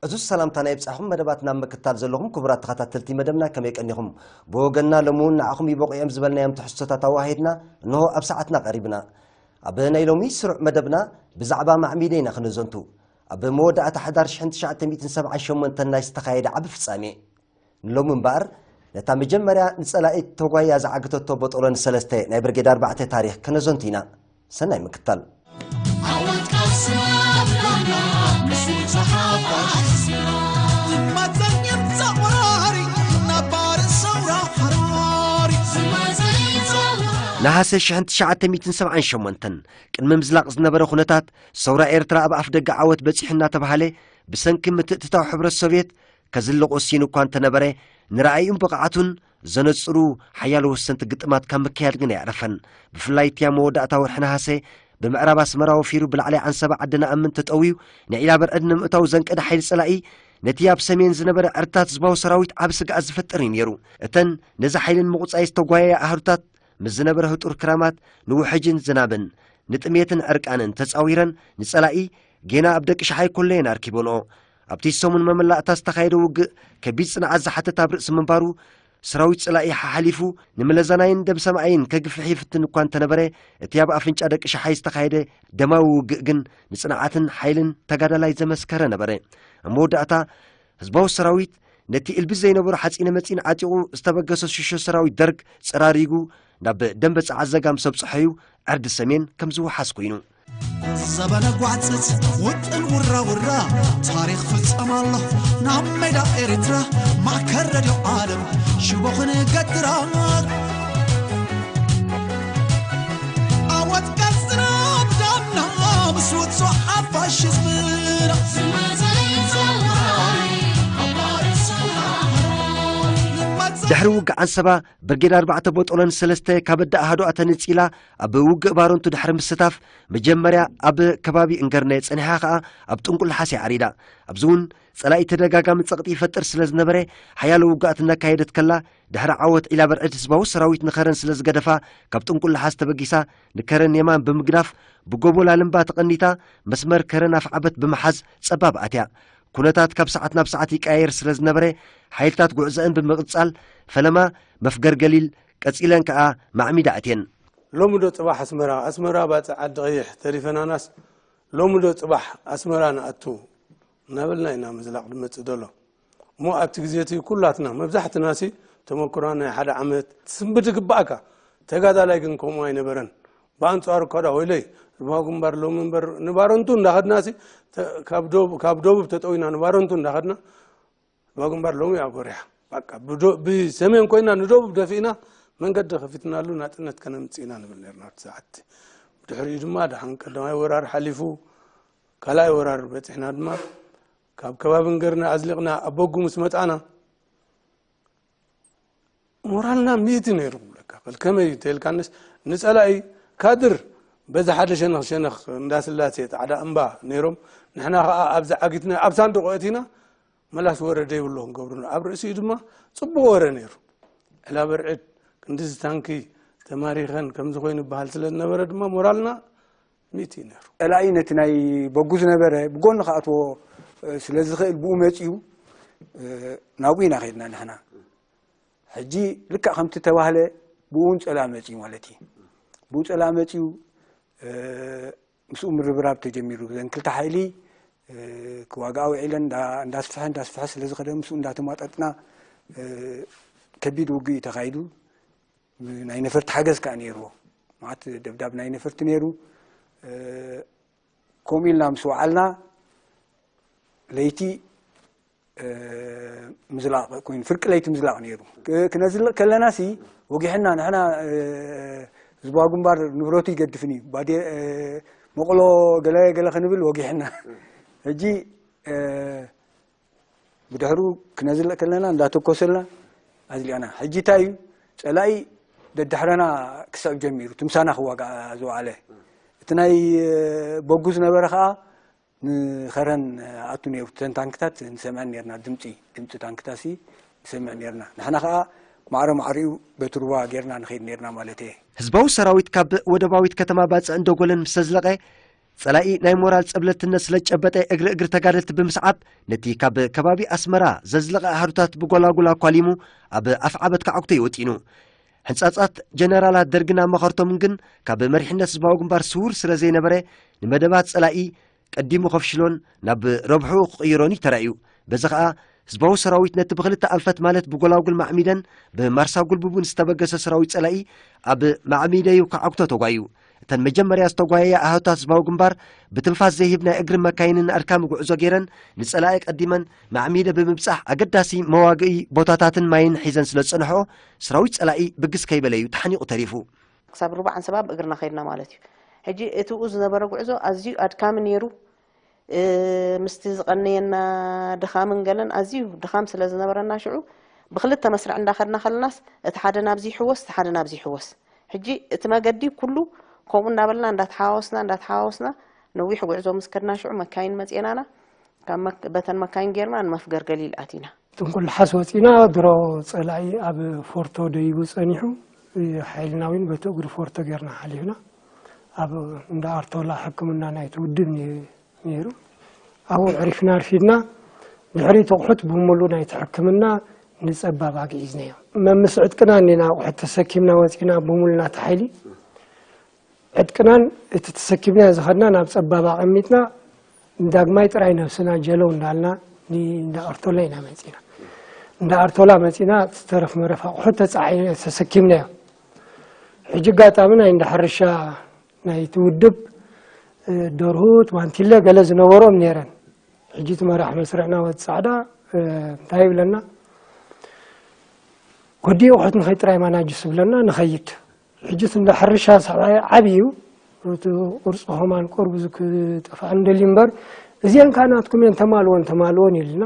እዙ ሰላምታ ናይ ብጻኹም መደባት ናብ ምክታል ዘለኹም ክቡራት ተኸታተልቲ መደብና ከመይ ቀኒኹም? ብወገንና ሎሚ እውን ንዓኹም ይበቑ እዮም ዝበልናዮም ትሕዝቶታት ኣዋሂድና እንሆ ኣብ ሰዓትና ቀሪብና። ኣብ ናይ ሎሚ ስሩዕ መደብና ብዛዕባ ማዕሚደ ኢና ክነዘንቱ። ኣብ መወዳእታ ሕዳር ሽሕን ትሽዓተ ሚእትን ሰብዓን ሸሞንተን ናይ ዝተኻየደ ዓቢ ፍጻሜ። ንሎሚ እምበኣር ነታ መጀመርያ ንጸላኢት ተጓያ ዝዓግተቶ ቦጦሎኒ ሰለስተ ናይ ብርጌድ ኣርባዕተ ታሪኽ ከነዘንቱ ኢና። ሰናይ ምክታል። ነሃሰ ሽሕን ትሽዓተ ሚእትን ሰብዓን ሸሞንተን ቅድሚ ምዝላቕ ዝነበረ ኩነታት ሰውራ ኤርትራ ኣብ ኣፍ ደገ ዓወት በጺሑ እናተባህለ ብሰንኪ ምትእትታው ሕብረት ሶቭየት ከዝልቕ ወሲኑ እኳ እንተነበረ፣ ንረኣይኡን ብቕዓቱን ዘነጽሩ ሓያሎ ወሰንቲ ግጥማት ካብ ምክያድ ግን ኣየዕረፈን። ብፍላይ እቲ ኣብ መወዳእታ ወርሒ ነሃሰ ብምዕራብ ኣስመራ ወፊሩ ብላዕሊ ዓንሰባ ዓዲ ነኣምን ተጠውዩ ንዒላ በርዕድ ንምእታው ዘንቀደ ሓይሊ ጸላኢ ነቲ ኣብ ሰሜን ዝነበረ ዕርታት ህዝባዊ ሰራዊት ዓቢ ስግኣት ዝፈጥር እዩ ነይሩ። እተን ነዚ ሓይልን ምቑጻይ ዝተጓየያ ኣሃዱታት ምስ ዝነበረ ህጡር ክራማት ንውሕጅን ዝናብን ንጥሜትን ዕርቃንን ተጻዊረን ንጸላኢ ጌና ኣብ ደቂ ሸሓይ ኮለየን ኣርኪበንኦ። ኣብቲ ሰሙን መመላእታ ዝተኻየደ ውግእ ከቢድ ጽንዓት ዝሓተት ኣብ ርእሲ ምንባሩ፣ ሰራዊት ጸላኢ ሓሓሊፉ ንምለዛናይን ደብሰማይን ከግፍሕ ይፍትን እኳ እንተነበረ፣ እቲ ኣብ ኣፍንጫ ደቂ ሸሓይ ዝተኻየደ ደማዊ ውግእ ግን ንጽንዓትን ሓይልን ተጋዳላይ ዘመስከረ ነበረ። ኣብ መወዳእታ ህዝባዊ ሰራዊት ነቲ እልቢ ዘይነበሮ ሓጺነ መጺን ዓጢቑ ዝተበገሰ ሽሾ ሰራዊት ደርግ ጸራሪጉ ናብ ደንበ ጸዓዘጋ ምስ ኣብጽሖ'ዩ ዕርዲ ሰሜን ከም ዝወሓስ ኮይኑ። ዘበነ ጓዕጽጽ ውጥን ውራ ውራ ታሪኽ ፍጸም ኣሎ ናብ ሜዳ ኤርትራ ማእከል ረድዮ ዓለም ሽቦ ክንገድራ ኣወት ቀጽና ብዳምና ምስ ውጹዕ ኣብ ፋሽዝምና ድሕሪ ውግእ ዓንሰባ ብርጌድ ኣርባዕተ ቦጦሎን ሰለስተ ካብ ኣዲ ኣሃዱኣ ተነጺላ ኣብ ውግእ ባረንቱ ድሕሪ ምስታፍ መጀመርያ ኣብ ከባቢ እንገርነ ጸኒሓ ከኣ ኣብ ጥንቁል ሓሲ ዓሪዳ። ኣብዚ እውን ጸላኢ ተደጋጋሚ ጸቕጢ ይፈጥር ስለ ዝነበረ ሓያሎ ውግኣት እናካየደት ከላ ድሕሪ ዓወት ዒላ በርዕድ ህዝባዊ ሰራዊት ንከረን ስለ ዝገደፋ ካብ ጥንቁል ሓስ ተበጊሳ ንከረን የማን ብምግዳፍ ብጎቦ ላልምባ ተቐኒታ መስመር ከረን ኣፍዓበት ብምሓዝ ጸባብ ኣትያ። ኩነታት ካብ ሰዓት ናብ ሰዓት ይቀያየር ስለ ዝነበረ ሓይልታት ጉዕዘአን ብምቕጻል ፈለማ መፍገር ገሊል ቀጺለን ከኣ ማዕሚዳ ኣትየን። ሎሚ ዶ ጽባሕ ኣስመራ ኣስመራ ባጽዕ ዓዲ ቐይሕ ተሪፈናናስ ሎሚ ዶ ጽባሕ ኣስመራ ንኣቱ እናበልና ኢና ምዝላቕ ዝመጽእ ዘሎ። እሞ ኣብቲ ግዜ እቲ ኩላትና መብዛሕትናሲ ተመክሮና ናይ ሓደ ዓመት ትስንብድ ይግባእካ። ተጋዳላይ ግን ከምኡ ኣይነበረን። ብኣንጻሩ እኳ ዳ ወይለይ ርባ ግንባር ሎሚ እምበር ንባረንቱ እንዳኸድናሲ ተ- ካብ ዶብ- ካብ ደቡብ ተጠዊና ንባረንቱ እንዳኸድና ርባ ግንባር ሎሚ እያ ጎሪሓ። በቃ ብዶ- ብሰሜን ኮይና ንደቡብ ደፊእና መንገዲ ከፊትናሉ ናጽነት ከነምጽእ ኢና ንብል ነርና ኣብቲ ሰዓት። ብድሕሪኡ ድማ ደሓን ቀዳማይ ወራር ሓሊፉ ካልኣይ ወራር በጺሕና ድማ ካብ ከባቢ እንገርና ኣዝሊቕና ኣብ በጉ ምስ መጻና ሞራልና ሚእቲ ነይሩ ክብለካ ከል ከመይ እንተልካንስ ንጸላኢ ካድር በዚ ሓደ ሸነኽ ሸነኽ እንዳስላሴ ጻዕዳ እምባ ነይሮም። ንሕና ከኣ ኣብዚ ዓጊትና ኣብ ሳንዱቕ ኣእቲና መላስ ወረ ደይብሎ ክንገብሩና ኣብ ርእሲኡ ድማ ጽቡቕ ወረ ነይሩ። ዕላ በርዕድ ክንዲዚ ታንኪ ተማሪኸን ከምዚ ኮይኑ ይበሃል ስለ ዝነበረ ድማ ሞራልና ሚእቲ እዩ ነይሩ። ጸላኢ ነቲ ናይ በጉ ዝነበረ ብጎኒ ክኣትዎ ስለ ዝኽእል ብኡ መጺኡ ናብኡ ኢና ኸድና ንሕና። ሕጂ ልክዕ ከምቲ ተባህለ ብኡ እውን ጸላኢ መጺኡ ማለት እዩ። ብኡ ጸላኢ መጺኡ ምስኡ ምርብራብ ተጀሚሩ። ዘን ክልተ ሓይሊ ክዋግኣ ውዒለን እንዳስፍሐ እንዳስፍሐ ስለ ዝኸደ ምስኡ እንዳተማጠጥና ከቢድ ውግእ እዩ ተኻይዱ። ናይ ነፈርቲ ሓገዝ ከዓ ነይርዎ። ማዓት ደብዳብ ናይ ነፈርቲ ነይሩ። ከምኡ ኢልና ምስ ወዓልና ለይቲ ምዝላቕ ኮይኑ ፍርቂ ለይቲ ምዝላቕ ነይሩ። ክነዝልቕ ከለና ሲ ወጊሕና ንሕና ህዝባዊ ግንባር ንብረቱ ይገድፍን እዩ። ባዴ መቕሎ ገለ ገለ ክንብል ወጊሕና። ሕጂ ብድሕሩ ክነዝልእ ከለና እንዳተኮሰልና ኣዝሊቕና። ሕጂ እንታይ እዩ ጸላኢ ደድሕረና ክስዕብ ጀሚሩ፣ ትምሳና ክዋጋእ ዝወዓለ። እቲ ናይ በጉ ዝነበረ ከኣ ንኸረን ኣቱ ነይሩ። እተን ታንክታት ንሰምዐን ነርና፣ ድምፂ ድምፂ ታንክታሲ ንሰምዕ ነርና። ንሕና ከኣ ማዕረ ማዕሪኡ በትርዋ ጌርና ንኸይድ ነርና ማለት እየ። ህዝባዊ ሰራዊት ካብ ወደባዊት ከተማ ባጽዕ እንደጎለን ምስ ተዝለቐ ጸላኢ ናይ ሞራል ጸብለልትነት ስለ ዝጨበጠ፣ እግሪ እግሪ ተጋደልቲ ብምስዓብ፣ ነቲ ካብ ከባቢ ኣስመራ ዘዝለቐ ኣሃዱታት ብጎላጉል ኣኳሊሙ ኣብ ኣፍዓበት ክዓግቶ እዩ ወጢኑ። ሕንጻጻት ጀነራላት ደርግን ኣማኸርቶምን ግን ካብ መሪሕነት ህዝባዊ ግንባር ስዉር ስለ ዘይነበረ፣ ንመደባት ጸላኢ ቀዲሙ ከፍሽሎን ናብ ረብሕኡ ክቕይሮን እዩ ተራእዩ። በዚ ኸኣ ህዝባዊ ሰራዊት ነቲ ብኽልተ ኣንፈት ማለት ብጎላጉል ማዕሚደን ብማርሳ ጉልቡቡን ዝተበገሰ ሰራዊት ጸላኢ ኣብ ማዕሚደዩ ክዓግቶ ተጓዩ። እተን መጀመርያ ዝተጓየያ ኣሃዱታት ህዝባዊ ግንባር ብትንፋስ ዘይህብ ናይ እግሪ መካይንን ኣድካሚ ጉዕዞ ገይረን ንጸላኢ ቀዲመን ማዕሚደ ብምብጻሕ ኣገዳሲ መዋግኢ ቦታታትን ማይን ሒዘን ስለ ዝጸንሖ፣ ሰራዊት ጸላኢ ብግስ ከይበለዩ ተሓኒቑ ተሪፉ። ክሳብ ርብዓን ሰባ ብእግርና ከይድና ማለት እዩ። ሕጂ እቲኡ ዝነበረ ጉዕዞ ኣዝዩ ኣድካሚ ነይሩ። እ፣ ምስቲ ዝቐነየና ድኻምን ገለን ኣዝዩ ድኻም ስለ ዝነበረና ሽዑ ብክልተ መስርዕ እንዳኸድና ከለናስ እቲ ሓደ ናብዚ ይሕወስ፣ እቲ ሓደ ናብዚ ይሕወስ። ሕጂ እቲ መገዲ ኩሉ ከምኡ እንዳበልና እንዳተሓዋወስና፣ እንዳተሓዋወስና ነዊሕ ጉዕዞ ምስ ከድና ሽዑ መካይን መጽኤናና። ካብ መክ-፣ በተን መካይን ጌርና ንመፍገር ገሊል ኣቲና። ጥንቁልሓስ ወጺና ድሮ ጸላኢ ኣብ ፎርቶ ደይቡ ጸኒሑ፣ ሓይልና እውን በቲ እግሪ ፎርቶ ጌርና ሓሊፍና። ኣብ እንዳ ኣርቶላ ሕክምና ናይቲ ውድብ ነ-፣ ነይሩ። ኣብኡ ዕሪፍና ኣርፊድና፣ ድሕሪት ኣቑሑት ብምሉእ ናይቲ ሕክምና ንጸባብ ኣግዒዝናዮ። መምስ ዕጥቅና እኒና ኣቑሑት ተሰኪምና ወጺና ብምሉእ ናቲ ሓይሊ። ዕጥቅናን እቲ ተሰኪምናዮ ዝኸድና ናብ ጸባብ ኣቐሚጥና፣ ዳግማይ ጥራይ ነብስና ጀለው እንዳልና ኒ-፣ እንዳ ኣርቶላ ኢና መጺና። እንዳ ኣርቶላ መጺና፣ ዝተረፍ መረፍ ኣቑሑት ተጻዒ-፣ ተሰኪምናዮ። ሕጂ ኣጋጣሚ ናይ እንዳ ሕርሻ ናይቲ ውድብ፣ እ፣ ደርሁት፣ ማንቲለ ገለ ዝነበሮም ነይረን። ሕጂ እቲ መራሕ መስርዕና ወዲ ጻዕዳ፣ እ፣ እንታይ ይብለና? ወዲ ኣቑሑት ንኸይድ ጥራይ ማናጅስ ይብለና፣ ንኸይድ። ሕጂ እቲ እንዳ ሕርሻ ሰብኣይ ዓብዩ፣ እቲ ቅርጹ ከማን ቅርቡ ክጠፍኣ እንደልዩ እምበር፣ እዚአን ከኣ ናትኩም እየን፣ ተማልወን፣ ተማልወን ኢልና፣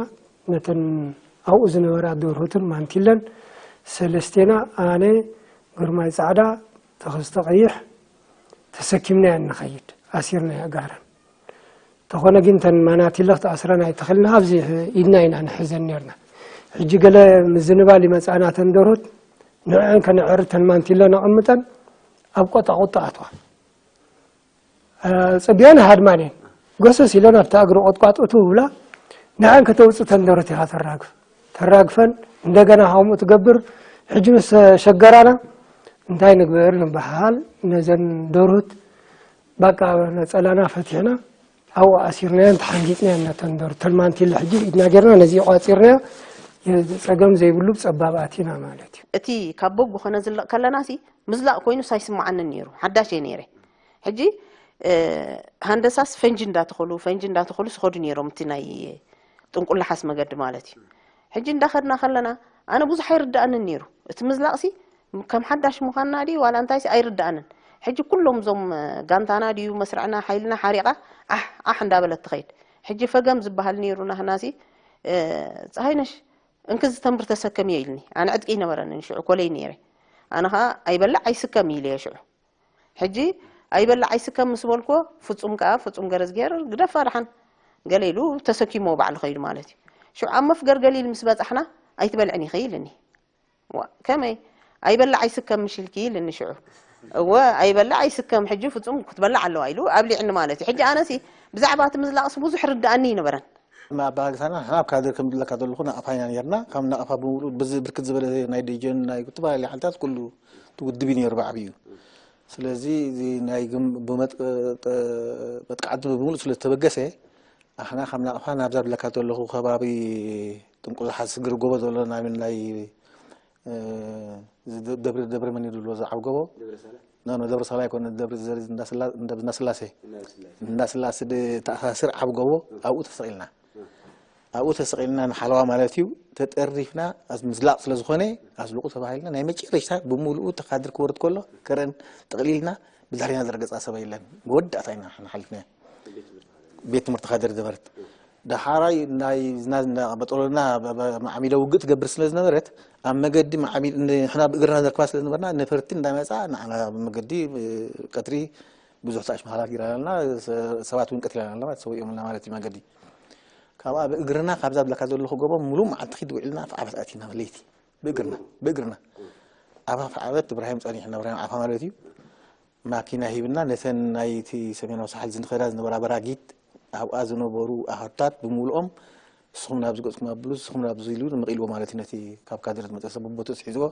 ነተን ኣብኡ ዝነበራ ደርሁትን ማንቲለን ሰለስቴና፣ ኣነ፣ ግርማይ ጻዕዳ፣ ተኸስተ ቀይሕ፣ ተሰኪምናየን ንኸይድ፣ ኣሲርናዮ ኣእጋረን። ተኾነ ግን፣ እተን ማናቲለ ክትኣስረን ኣይትኽእልን፣ ኣብዚ ኢድና ኢና ንሕዘን ኔርና። ሕጂ ገለ ምዝንባል ይመጽኣና፣ እተን ደርሁት፣ ንዕአን ከነዕሪ፣ እተን ማንቲለ ነቐምጠን፣ ኣብ ቆጣቑጣ ኣትዋ። እ፣ ጽቢያን ሃድማን እየን። ጎሰስ ኢለን ኣብታ እግሪ ቆጥቋጥ እትው ብላ፣ ንዓን ከተውጽእ ተንደረት ኢኻ ተራግፍ። ተራግፈን እንደገና ከምኡ ትገብር። ሕጂ ምስ ሸገራና እንታይ ንግበር ንበሃል፣ ነዘን ደርሁት ባቃ ነጸላና ፈቲሕና ኣብኡ ኣሲርናየን ተሓንጊጥናየን ነተን ደርሁት። ተን ማንቲለ ሕጂ ኢድና ጌርና ነዚ ቋጺርናዮ፣ ጸገም ዘይብሉ ብጸባብ ኣቲና ማለት እዩ። እቲ ካብ በጉ ከነዝልቕ ከለናሲ ምዝላቕ ኮይኑስ ኣይስምዓንን ነይሩ። ሓዳሽ እየ ነይረ። ሕጂ፣ እ፣ ሃንደሳስ ፈንጂ እንዳተኸሉ፣ ፈንጂ እንዳተኸሉ ዝኸዱ ነይሮም፣ እቲ ናይ ጥንቁላሓስ መገዲ ማለት እዩ። ሕጂ እንዳኸድና ከለና፣ ኣነ ብዙሕ ኣይርድኣንን ነይሩ። እቲ ምዝላቕሲ ከም ሓዳሽ ምዃንና ድዩ ዋላ እንታይሲ ኣይርድኣንን። ሕጂ ኩሎም እዞም፣ እ፣ ጋንታና ድዩ መስርዕና፣ ሓይልና ሓሪቓ፣ ዓሕ፣ ዓሕ እንዳበለት ትኸይድ። ሕጂ ፈገም ዝበሃል ነይሩ ናህናሲ፣ እ፣ "ፀሃይነሽ፣ እንክዚ ተምር ተሰከምዮ" ኢልኒ። ኣነ ዕጥቂ ኣይነበረንን ሽዑ፣ ኮለይ ነይረ። ኣነ ኸዓ "ኣይበልዕ ኣይስከም" ኢለዮ ሽዑ። ሕጂ "ኣይበልዕ ኣይስከም" ምስ በልክዎ፣ ፍጹም ከኣ፣ ፍጹም ገረዝግሄር "ግደፋ ደሓን" ገለ ኢሉ ተሰኪምዎ ባዕሉ ኸይዱ ማለት እዩ። ሽዑ ኣብ መፍገር ገሊል ምስ በጻሕና "ኣይትበልዕን ኢኺ" ኢልኒ። "ዋ፣ ከመይ? ኣይበልዕ ኣይስከም ምሽ ኢልኪ?" ኢልኒ ሽዑ። "እወ፣ ኣይበልዕ ኣይስከም፣ ሕጂ ፍጹም ክትበልዕ ኣለዋ" ኢሉ ኣብሊዕኒ ማለት እዩ። ሕጂ ኣነሲ ብዛዕባ እቲ ምዝላቕሲ ብዙሕ ርድኣኒ ኣይነበረን። ኣባላልሳና ንሕና ኣብ ካድር ከም ዝብለካ ዘለኹ ናቕፋ ኢና ነርና። ካብ ናቕፋ ብምሉእ ብዚ ብርክት ዝበለ ናይ ደጀን ናይ ዝተፈላለዩ ሓይልታት ኩሉ እቲ ውድብ እዩ ነይሩ ብዓብዩ። ስለዚ እዚ ናይ ግም-፣ ብመጥ-፣ ጠ-፣ መጥቃዕቲ ብምሉእ ስለ ዝተበገሰ፣ ኣሕና ካብ ናቕፋ ናብዛ ዝብለካ ዘለኹ ከባቢ ጥንቁላሓ ስግር ጎቦ ዘሎ ናይ፣ ናይ፣ እ፣ እዚ ደ-፣ ደብረ፣ ደብረ መን እዩ ዝብልዎ፣ እዚ ዓቢ ጎቦ? ኖ፣ ኖ፣ ደብረ ሳላ ኣይኮነን፣ ደብረ ዘሪ እንዳስላ-፣ እንዳ-፣ እንዳስላሴ። እንዳስላሴ። እንዳስላሴ ድ-፣ ተኣሳስር ዓቢ ጎቦ፣ ኣብኡ ተሰቒልና። ኣብኡ ተሰቒልና ንሓለዋ ማለት እዩ፣ ተጠሪፍና፣ ኣዝ-፣ ምዝላቕ ስለ ዝኾነ፣ ኣዝልቑ ተባሂልና፣ ናይ መጨረሽታ ብምሉኡ ተኻድር ክወርድ ከሎ፣ ከረን ጠቕሊልና፣ ብድሕሪና ዝረገጻ ሰብ የለን። መወዳእታ ኢና ንሕና ሓሊፍናዮ። ቤት ትምህርቲ ካድር ዝነበረት። ዳሓራይ ናይ ዝና-፣ ዝና-፣ በጦሎና በ-፣ በ-፣ ማዕሚለ ውግእ ትገብር ስለ ዝነበረት፣ ኣብ መገዲ ማዕሚል-፣ ን-፣ ንሕና ብእግርና ንረክባ ስለ ዝነበርና፣ ነፈርቲ እንዳመጻ ንዓና ኣብ መገዲ፣ እ፣ ቀትሪ ብዙሕ ተኣሽመሃላት ጌራና፣ ሰ-፣ ሰባት እውን ቀቲላና ኣለና፣ ተሰዊኦምና ማለት እዩ መገዲ። ካብኣ ብእግርና ካብዛ ብለካ ዘለኹ ጎቦ ሙሉእ መዓልቲ ኪድ ውዒልና ኣፍዓበት ኣቲና ለይቲ። ብእግርና፣ ብእግርና። ኣብ ኣፍዓበት እብራሂም ጸኒሕና፣ እብራሂም ዓፋ ማለት እዩ። ማኪና ሂብና ነተን ናይቲ ሰሜናዊ ሳሕል ዝንኸዳ ዝነበራ በራጊት ኣብኣ ዝነበሩ ኣሃዱታት ብምሉኦም ንስኹም ናብዚ ገጽኩም ኣብሉ፣ ንስኹም ናብዚ ኢሉ መቒልዎ ማለት እዩ። ነቲ ካብ ካድረ ዝመጸ ሰብ ብቦትኡ ሒዝዎ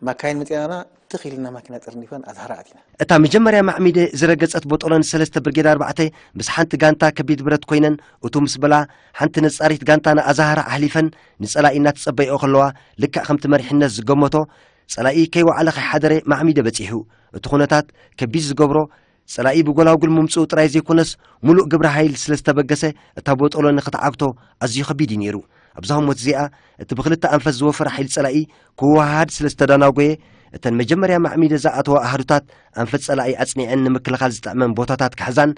ማካይን መጺኣና ትኽ ኢልና ማኪና ጠርኒፈን ኣዝሃራ ኣቲና። እታ መጀመርያ ማዕሚደ ዝረገጸት ቦጦሎኒ ሰለስተ ብርጌድ ኣርባዕተ ምስ ሓንቲ ጋንታ ከቢድ ብረት ኮይነን እቱ ምስ በላ ሓንቲ ነጻሪት ጋንታ ንኣዝሃራ ኣሕሊፈን ንጸላኢ እናተጸበይኦ ከለዋ ልክዕ ከምቲ መሪሕነት ዝገመቶ ጸላኢ ከይወዓለ ከይሓደረ ማዕሚደ በጺሑ። እቲ ኩነታት ከቢድ ዝገብሮ ጸላኢ ብጎላጉል ምምጽኡ ጥራይ ዘይኮነስ፣ ምሉእ ግብረ ሓይል ስለ ዝተበገሰ፣ እታ ቦጦሎኒ ክትዓግቶ ኣዝዩ ከቢድ እዩ ነይሩ። ኣብዛ ህሞት እዚኣ፣ እቲ ብኽልተ ኣንፈት ዝወፈረ ሓይሊ ጸላኢ ክወሃሃድ ስለ ዝተዳናጎየ፣ እተን መጀመርያ ማዕሚደ ዝኣተዋ ኣሃዱታት ኣንፈት ጸላኢ ኣጽኒዐን ንምክልኻል ዝጥዕመን ቦታታት ክሕዛን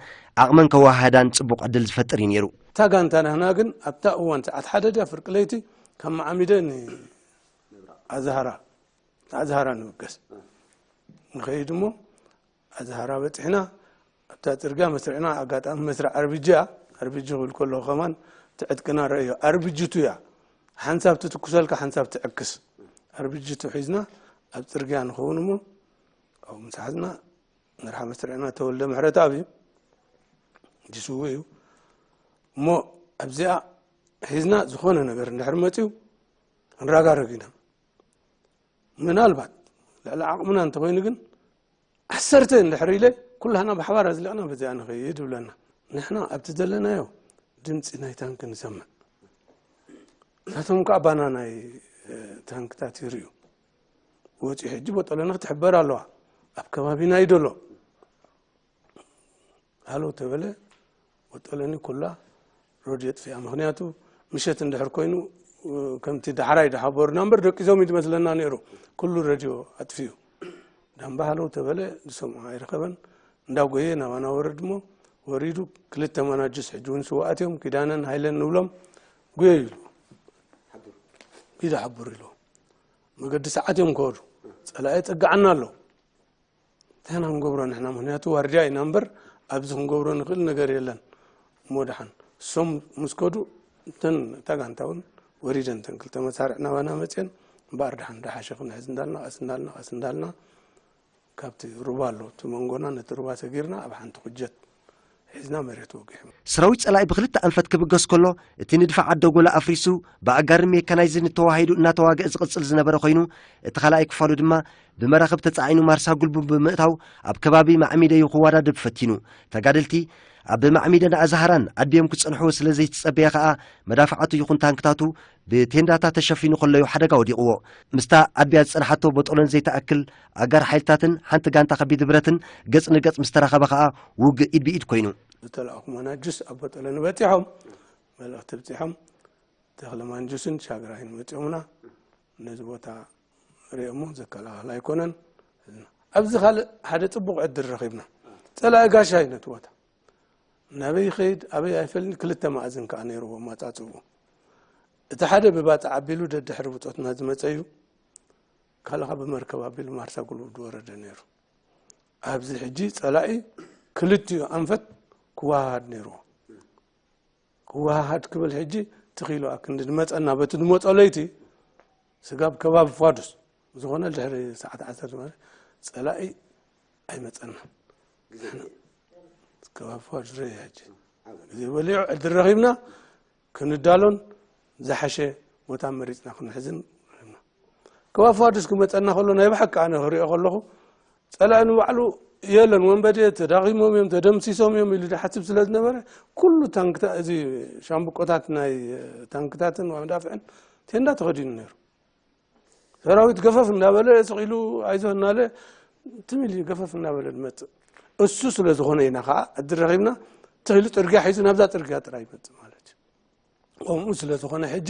ዓቕመን ከወሃሃዳን ጽቡቕ ዕድል ዝፈጥር እዩ ነይሩ። እታ ጋንታ ናህና ግን ኣብታ እዋን ሰዓት ሓደ ድያ ፍርቂ ለይቲ ካብ ማዕሚደ ንኣዝሃራ ኣዝሃራ ንምገስ ንኸይድ እሞ ኣዝሃራ በፂሕና ኣብታ ፅርግያ መስርዕና ኣጋጣሚ መስርዕ ኣርቢጂ እያ። ኣርቢጂ ክብል ከለኹ ከማን ትዕጥቅና ረእዮ ኣርቢጂቱ እያ። ሓንሳብ ትትኩሰልካ ሓንሳብ ትዕክስ ኣርቢጂቱ ሒዝና ኣብ ፅርግያ ንኸውን እሞ ኣብኡ ምስ ሓዝና ንርሓ መስርዕና ተወልደ ምሕረተኣብ እዩ ጅስዉ እዩ እሞ ኣብዚኣ ሒዝና ዝኾነ ነገር እንድሕር መፅዩ ክንራጋረግ ኢና። ምናልባት ልዕሊ ዓቕምና እንተኾይኑ ግን ዓሰርተ እንድሕር ኢለ ኩላህና ብሓባር ኣዝሊቕና በዚኣ ንኸይድ ይብለና። ንሕና ኣብቲ ዘለናዮ ድምፂ ናይ ታንክ ንሰምዕ። ናቶም ከዓ ባና ናይ ታንክታት ይርእዩ። ወፂኡ ሕጂ ቦጠለኒ ክትሕበር ኣለዋ ኣብ ከባቢና እዩ ደሎ። ሃሎ ተበለ ወጠለኒ ኩላ ሮድዮ ጥፊኣ። ምክንያቱ ምሸት እንድሕር ኮይኑ ከምቲ ዳሕራይ ዳሓቦርና እምበር ደቂዞም እዩ ዝመስለና ነይሩ። ኩሉ ረድዮ ኣጥፊኡ። ዳምባ ሃሎ ተበለ ዝሰምዖ ኣይረኸበን። እንዳጎየ ናባና ወረድ እሞ ወሪዱ ክልተ ማናጅስ ሕጂ እውን ስዋኣት እዮም ኪዳነን ሃይለን ንብሎም ጉየ ኢሉ ኢዳ ሓቡር ኢሉ መገዲ ሰዓት እዮም ከወዱ ጸላኢ ጸግዓና ኣሎ። እንታይ ኢና ክንገብሮ ንሕና? ምክንያቱ ዋርድያ ኢና እምበር ኣብዚ ክንገብሮ ንኽእል ነገር የለን። እሞ ደሓን እሶም ምስ ከዱ እተን እታ ጋንታ እውን ወሪደን እተን ክልተ መሳርዕ ናባና መፅየን እምበኣር ደሓን ደሓሸ ክንሕዝ እንዳልና ቀስ እንዳልና ቀስ እንዳልና ካብቲ ሩባ ኣሎ እቲ መንጎና ነቲ ሩባ ሰጊርና ኣብ ሓንቲ ኩጀት ሒዝና መሬት ወጊሑ። ሰራዊት ጸላኢ ብኽልተ ኣንፈት ክብገስ ከሎ፣ እቲ ንድፊ ዓዲ ጎላ ኣፍሪሱ፣ ብኣጋርን ሜካናይዝን ተዋሃሂዱ እናተዋግአ ዝቕጽል ዝነበረ ኮይኑ፣ እቲ ካልኣይ ክፋሉ ድማ ብመራኽብ ተጻዒኑ ማርሳ ጉልቡን ብምእታው ኣብ ከባቢ ማዕሚደዩ ክወዳደብ ፈቲኑ። ተጋደልቲ ኣብ ማዕሚደን ኣዝሃራን ኣድብዮም ክጸንሕዎ ስለ ዘይተጸበየ ከኣ መዳፍዓቱ ይኹን ታንክታቱ ብቴንዳታት ተሸፊኑ ከሎዩ ሓደጋ ወዲቕዎ። ምስታ ኣድብያ ዝጸንሓቶ ቦጦሎን ዘይትኣክል ኣጋር ሓይልታትን ሓንቲ ጋንታ ከቢድ ብረትን ገጽ ንገጽ ምስ ተራኸበ ከኣ ውግእ ኢድ ብኢድ ኮይኑ። ዝተላእኹ ማናጁስ ኣብ ቦጦሎኒ በጺሖም መልእኽቲ ኣብጺሖም ተኽለ ማንጁስን ሻግራይን መጺኦምና ነዚ ቦታ ርእዮሞ ዘከላኸል ኣይኮነን። ኣብዚ ካልእ ሓደ ጽቡቕ ዕድል ረኺብና። ጸላኢ ጋሻ እዩ ነቲ ቦታ ናበይ ይኸይድ ኣበይ ኣይፈልኒ ክልተ ማእዝን ከኣ ነይርዎ ኣማጻጽኡ። እቲ ሓደ ብባጽዕ ኣቢሉ ደድሕሪ ብጾትና ዝመጸ እዩ። ካልኻ ብመርከብ ኣቢሉ ማርሳ ጉልቡብ ዝወረደ ነይሩ። ኣብዚ ሕጂ ጸላኢ ክልቲኡ ኣንፈት ክወሃሃድ ነይርዎ። ክወሃሃድ ክብል ሕጂ ትኺሉ ኣክንዲ ዝመጸና በቲ ዝመጾ ለይቲ ስጋብ ከባቢ ፋዱስ ዝኾነ ድሕሪ ሰዓት ዓሰርተ ማለት ጸላኢ ኣይመጸና። ከባቢ ፋዱስ ርእ ሕጂ ግዜ በሊዑ ዕድል ረኺብና ክንዳሎን ዝሓሸ ቦታ መሪጽና ክንሕዝን ረኺብና። ከባቢ ፋዱስ ክመጸና ከሎ ናይ ብሓቂ ኣነ ክሪኦ ከለኹ ጸላኢ ንባዕሉ የለን ወንበዴ ተዳኺሞም እዮም ተደምሲሶም እዮም ኢሉ ዝሓስብ ስለ ዝነበረ ኩሉ ታንክታ እዚ ሻምብቆታት ናይ ታንክታትን መዳፍዕን ቴንዳ ተኸዲኑ ነይሩ። ሰራዊት ገፈፍ እንዳበለ ስቕ ኢሉ ኣይዞ እናለ ትም ኢሉ ገፈፍ እናበለ ዝመፅእ እሱ ስለ ዝኾነ ኢና ከዓ ዕድል ረኺብና ትኽ ኢሉ ፅርግያ ሒዙ ናብዛ ፅርግያ ጥራይ ይመፅእ ማለት እዩ። ከምኡ ስለ ዝኾነ ሕጂ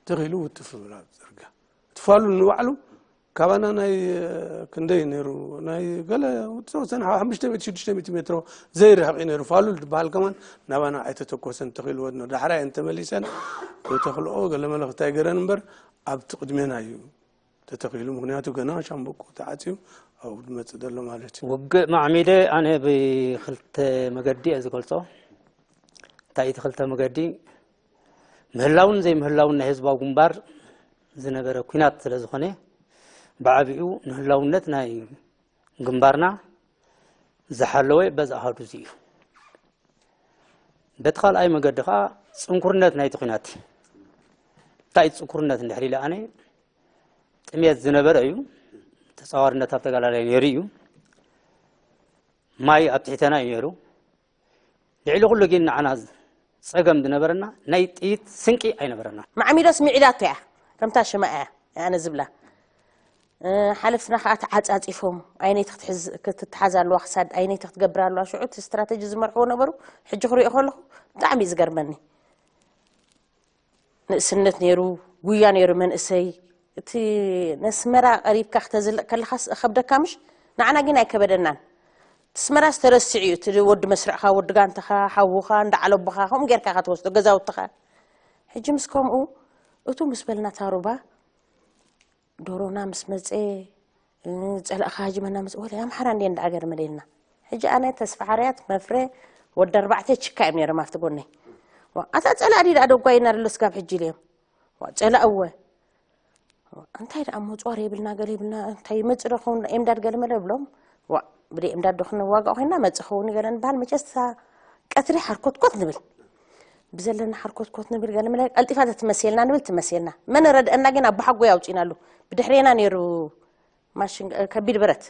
ትኽ ኢሉ ውትፍ ብላ ፅርግያ እቲ ፋሉል ንባዕሉ ካባና ናይ ክንደይ ነይሩ ናይ ገለ ዝተወሰነ ሓምሽተ ሚእቲ ሽዱሽተ ሚእቲ ሜትሮ ዘይርሕቕ እዩ ነይሩ። ፋሉል ዝበሃል ከማን ናባና ኣይተተኮሰን ተኺልዎ ዳሕራይ እንተመሊሰን ተተኽልኦ ገለ መለኽቲ ኣይገረን እምበር ኣብቲ ቅድሜና እዩ ተተኺሉ። ምኽንያቱ ገና ሻምበቆ ተዓፅዩ ኣብኡ ዝመፅእ ዘሎ ማለት እዩ። ውግእ ማዕሚደ ኣነ ብክልተ መገዲ እየ ዝገልፆ። እንታይ እቲ ክልተ መገዲ ምህላውን ዘይምህላውን ናይ ህዝባዊ ግንባር ዝነበረ ኲናት ስለ ዝኾነ ብዓቢኡ ንህላውነት ናይ ግንባርና ዝሓለወ በዚ ኣሃዱ እዚ እዩ። በቲ ካልኣይ መገዲ ከዓ ፅንኩርነት ናይቲ ኲናት እዩ። እንታይ እዩ ፅንኩርነት እንድሕር ኢለ ኣነ፣ ጥሜት ዝነበረ እዩ። ተፃዋርነት ኣብ ተጋዳላይ ነይሩ እዩ። ማይ ኣብ ትሕተና እዩ ነይሩ። ልዕሊ ኩሉ ግን ንዓና ፀገም ዝነበረና ናይ ጥይት ስንቂ ኣይነበረና። ማዕሚዶስ ምዒዳቶ እያ፣ ከምታ ሽማ እያ ኣነ ዝብላ። ሓለፍትና ከዓ ተዓፃፂፎም፣ ኣይነይቲ ክትትሓዝ ኣለዋ ክሳድ ኣይነይቲ ክትገብር ኣለዋ። ሽዑ እቲ ስትራተጂ ዝመርሕዎ ነበሩ። ሕጂ ክሪኦ ከለኹ ብጣዕሚ እዩ ዝገርመኒ። ንእስነት ነይሩ፣ ጉያ ነይሩ መንእሰይ። እቲ ነስመራ ቀሪብካ ክተዝልቕ ከለኻስ እኸብደካ ምሽ? ንዓና ግን ኣይከበደናን። እቲ ስመራስ ተረሲዑ እዩ። እቲ ወዲ መስርዕኻ፣ ወዲ ጋንታኻ፣ ሓውኻ፣ እንዳ ዓለቦኻ ከምኡ ጌርካ ኢኻ ትወስዶ ገዛውትኻ። ሕጂ ምስ ከምኡ እቱ ምስ በልና ታሩባ ዶሮና ምስ መጸ፣ ጸላእኻ ሃጅመና ምስ ወላ ኣምሓራ እንዴ እንዳ ኣገር መደልና። ሕጂ ኣነ ተስፋ ሓርያት መፍረ ወዲ ኣርባዕተ ችካ እዮም ነይሮም ኣብቲ ጎነይ። ዋ፣ ኣታ ጸላእ ዲዳ ደጓይና ደሎ ስጋብ ሕጂ ኢለዮም። ዋ፣ ጸላእ እወ። እንታይ ደኣ መፅዋር የብልና፣ ገለ የብልና፣ እንታይ ይመፅእ ዶ ኸውን፣ ኤምዳድ ገለ መለ ብሎም። ዋ፣ ብደይ ኤምዳድ ዶ ክንዋጋእ ኮይና መፅእ ኸውን ገለ ንበሃል። መቸስ እታ ቀትሪ ሓርኮትኮት ንብል። ብዘለና ሓርኮትኮት ንብል፣ ገለ መለ ቀልጢፋ ተትመሴልና ንብል፣ ትመሴልና። መን ረድአና ግን ኣቦሓጎይ ኣውፂናሉ። ብድሕሬና ነይሩ ማሽን፣ ከቢድ ብረት።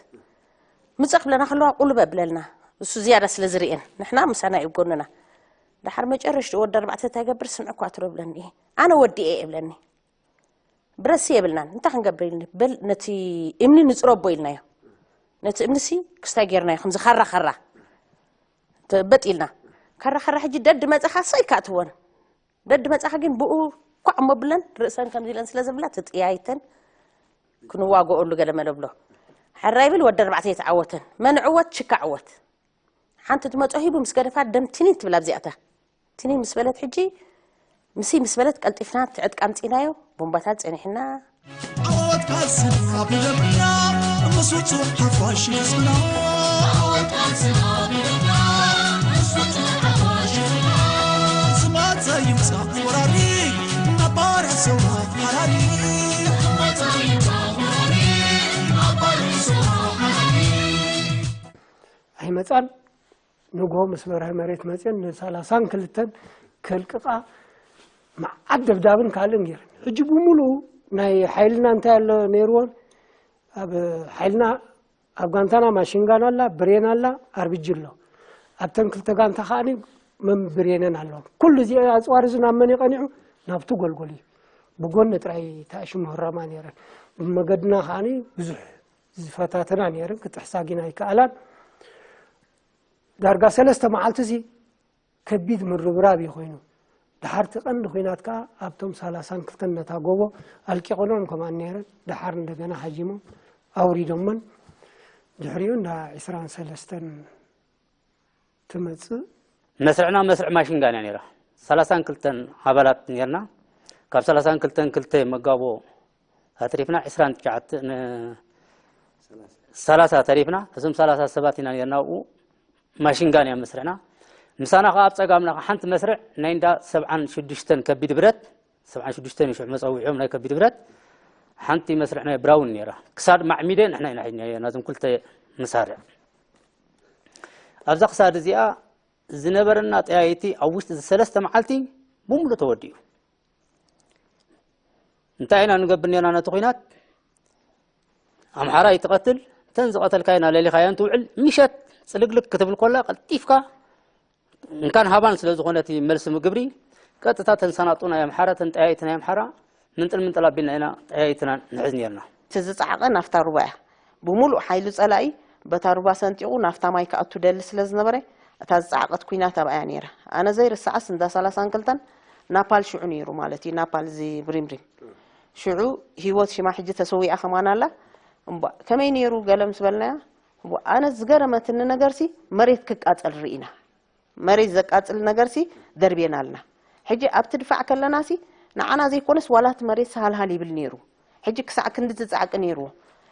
ምፅእ ክብለና ከለዋ ቁልበ ብለልና። እሱ ዝያዳ ስለ ዝርእየን። ንሕና ምሳና እዩ ጎንና። ደሓር መጨረሽቲ ወዲ ኣርባዕተ እንታይ ገብር፣ ስምዒ ኳትሮ ብለኒ። ኣነ ወዲኤ እየ ብለኒ። ብረሲ የብልናን። እንታይ ክንገብር ኢልኒ፣ በል ነቲ እምኒ ንጽረቦ ኢልናዮ። ነቲ እምኒሲ ክስታይ ጌርናዮ፣ ከምዚ ካራ ካራ። ተ-፣ በጥ ኢልና። ካራ ካራ ሕጂ ደድ መጻኻ ሰይ ካእትወን። ደድ መጻኻ ግን ብኡ ኳዕ እሞ ብለን ርእሰን ከምዚ ኢለን ስለ ዝብላ ተጠያይተን ክንዋገኦሉ ገለ መለ ብሎ። ሕራይ ብል ወዲ ኣርባዕተ የተዓወተን። መን ዕወት? ችካ ዕወት። ሓንቲ ትመጾ ሂቡ ምስ ገደፋ ደም ትኒን ትብል ኣብዚኣታ። ትኒን ምስ በለት ሕጂ፣ ምሲ ምስ በለት ቀልጢፍና ትዕጥቃ ኣምጺናዮ፣ ቦምባታት ጸኒሕና። ዓወት ካልስና ብደምና፣ ምስ ውጹዕ ሓፋሽ ህዝብና። ዓወት ካልስና ብደምና፣ ምስ ውጹዕ ሓፋሽ ህዝብና። ዝመጸ ይምጻእ ወራሪ፣ ነባር ሰውና ሓራሪ። ዝመጸ ይምጻእ ወራሪ፣ ነባር ሰውና ሓራሪ። ኣይመጻን። ንግሆ ምስ በርሀ መሬት መጽየን ንሰላሳን ክልተን ከልቅቓ መዓት ደብዳብን ካልእን ገይረን። ሕጂ ብምሉኡ ናይ ሓይልና እንታይ ኣሎ ነይርዎን፣ ኣብ ሓይልና፣ ኣብ ጋንታና ማሽንጋን ኣላ፣ ብሬን ኣላ፣ ኣርቢጂ ኣሎ። ኣብተን ክልተ ጋንታ ከዓኒ መም ብሬነን ኣለዋ። ኩሉ እዚ ኣጽዋር እዚ ናብ መን እዩ ቀኒዑ? ናብቲ ጎልጎል እዩ። ብጎኒ ጥራይ ተኣሽሙ ህረማ ነይረን። ብመገድና ከዓኒ ብዙሕ ዝፈታተና ነይረን፣ ክጥሕሳ ግን ኣይከኣላን። ዳርጋ ሰለስተ መዓልቲ እዚ ከቢድ ምርብራብ እዩ ኮይኑ። ደሓር እቲ ቀንዲ ኲናት ከኣ ኣብቶም ሰላሳን ክልተን ነታ ጎቦ ኣልቂቑኖም ከማን ነይረን። ደሓር እንደገና ሃጂሞም ኣውሪዶመን። ድሕሪኡ እንዳ ዕስራን ሰለስተን ትመጽእ። መስርዕና መስርዕ ማሽንጋን እያ ነይራ። ሰላሳን ክልተን ኣባላት ነይርና። ካብ ሰላሳን ክልተን ክልተ መጋቦ ኣትሪፍና ዕስራን ትሽዓተ ን-፣ ሰላሳ ተሪፍና። እዞም ሰላሳ ሰባት ኢና ነርና ኣብኡ። ማሽንጋን እያ መስርዕና። ምሳና ከኣ ኣብ ጸጋምና ከኣ ሓንቲ መስርዕ ናይ እንዳ ሰብዓን ሽዱሽተን ከቢድ ብረት፣ ሰብዓን ሽዱሽተን እዩ ሽዑ መጸውዒኦም ናይ ከቢድ ብረት። ሓንቲ መስርዕ ናይ ብራውን ነይራ። ክሳድ ማዕሚደ ንሕና ኢና ሒዝናዮ ናይዞም ክልተ መሳርዕ። ኣብዛ ክሳድ እዚኣ ዝነበረና ጠያይቲ ኣብ ውሽጢ እዚ ሰለስተ መዓልቲ ብምሉእ ተወዲኡ። እንታይ ኢና ንገብር ነርና ነቲ ኲናት? ኣምሓራ ይትቐትል፣ እተን ዝቐተልካየን ኣለሊኻየን ትውዕል፣ ምሸት ጽልግልግ ክትብል ኮላ ቀልጢፍካ እንካን ሃባን ስለ ዝኾነ እቲ መልሲ ምግብሪ፣ ቀጥታ ተን ሰናጡ ናይ ኣምሓራ፣ ተን ጠያይቲ ናይ ኣምሓራ፣ ምንጥል ምንጥል ኣቢልና ኢና ጠያይትና ንሕዝ ነርና። እቲ ዝጸዓቐ ናፍታ ሩባ እያ። ብምሉእ ሓይሉ ጸላኢ በታ ሩባ ሰንጢቑ ናፍታ ማይ ክኣቱ ደሊ ስለ ዝነበረ፣ እታ ዝጸዓቐት ኲናት ኣብኣ እያ ነይራ። ኣነ ዘይርስዓስ እንዳ ሰላሳን ክልተን ናፓል ሽዑ ነይሩ ማለት እዩ፣ ናፓል እዚ ብሪምሪም። ሽዑ ህይወት ሽማ ሕጂ ተሰዊኣ ከማን ኣላ። እምቧ፣ ከመይ ነይሩ ገለ ምስ በልናያ፣ እምቧ፣ ኣነ ዝገረመትኒ ነገርሲ መሬት ክቃጸል ርኢና። መሬት ዘቃጽል ነገርሲ ደርቤና ኣልና። ሕጂ ኣብቲ ድፋዕ ከለናሲ ንዓና ዘይኮነስ ዋላ እቲ መሬትሲ ሃልሃል ይብል ነይሩ። ሕጂ ክሳዕ ክንድዚ ጻዕቂ ነይርዎ።